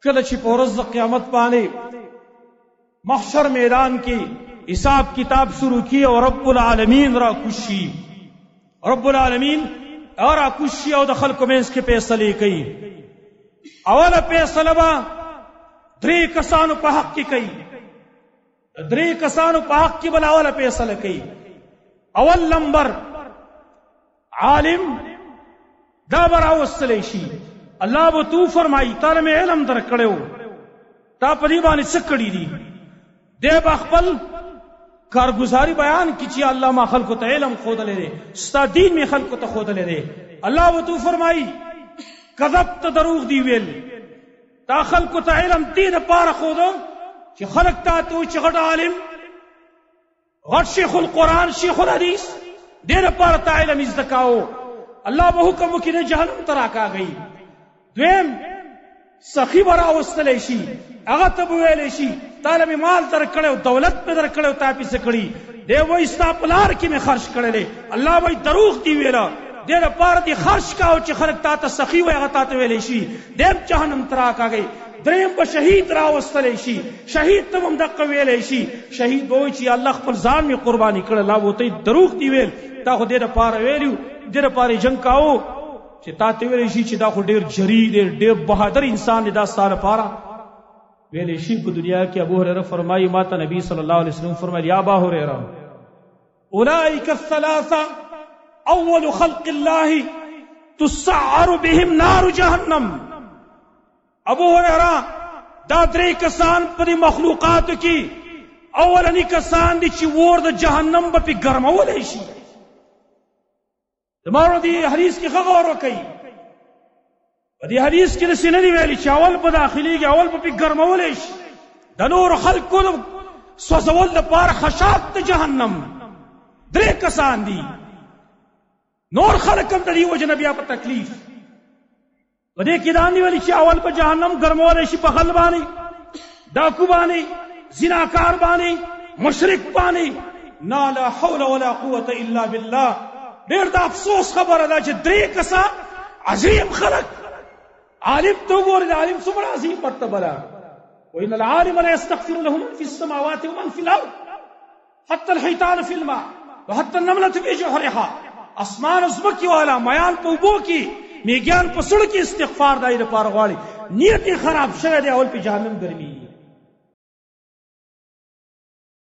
کله چې په ورځ د قیامت باندې محشر میدان کې حساب کتاب شروع کی او رب العالمین را کوشي، رب العالمین را کوشي او د خلکو منځ کې فیصلې کوي. اوله فیصله به درې کسانو په حق کې کوي، درې کسانو په حق کې بل اوله فیصله کوي. اول نمبر عالم، دا به راوستلی شي. الله به تو فرمایي تا له مې علم درکړی و، تا په دې باندې څه کړي دي؟ دی به خپل کارګزاري بیان کړي چې الله ما خلکو ته علم ښودلی دی، ستا دین مې خلکو ته ښودلی دی. الله به تو فرمایي کذبت، دروغ دی ویل، تا خلکو ته علم دې دپاره ښوده چې خلک تا ته وایي چې غټ عالم، غټ شیخ القرآن، شیخ الحدیث، دې لپاره تا علم زده کاوه. الله به حکم وکړي د جهنم ته راکاږي. دویم سخي به راوستلی شي، هغه ته به ویلی شي تا له مې مال درکړی او دولت مې درکړی او تا پې څه کړي؟ دی وایي ستا په لار کې مې خرج کړی دی. الله وایي دروغ دې ویله، دې لپاره دې خرج کاوه چې خلک تا ته سخي وایي، هغه تا ته ویلی شي. دی هم جهنم ته راکاږي. دریم به شهید راوستلی شي، شهید ته هم دقه ویلی شي. شهید به وایي چې الله خپل ځان مې قرباني کړی. الله به ورته دروغ دې ویل، تا خو دې لپاره ویلي، دې لپاره یې جنګ کاوه چې تا ته ویلی شي چې دا خو ډېر جري دی، ډېر بهادر انسان دی، دا ستا لپاره ویلی شي. په دنیا کې ابو هريره فرمایي ما ته نبی صلی الله علیه وسلم فرمایل یا ابا هريره اولئک الثلاثه اول خلق الله تسعر بهم نار جهنم. ابو هريره دا درې کسان په دې مخلوقاتو کې اولني کسان دي چې ور د جهنم به پې ګرمولی شي. زما ورو دې حدیث کې ښه غور وکړئ. په دې حدیث کې داسې نه دي ویلي چې اول به داخلېږي، اول به پې ګرمولی شي. د نورو خلکو د سوځول دپاره خشاک د جهنم درې کسان دي. نور خلک هم د دې وجې نه بیا په تکلیف. په دې کې دا نه ویلي چې اول په جهنم ګرمولی شي په غل باندې، ډاکو باندې، زناکار باندې، مشرک باندې. نه، لا حول ولا قوت الا بالله. ډېر د افسوس خبره ده چې درې کسان عظیم خلک، عالم ته وګورئ، د عالم څومره عظیم مرتبه ده. وإن العالم لا يستغفر له من في السماوات ومن في الأرض حتى الحيتان في الماء وحتى النملة في جحرها. اسمان او ځمکې والا، میان په اوبو کې، میږیان په سړو کې استغفار دای لپاره غواړي. نیت یې خراب شوی دی، اول په جهنم ګرمېږي.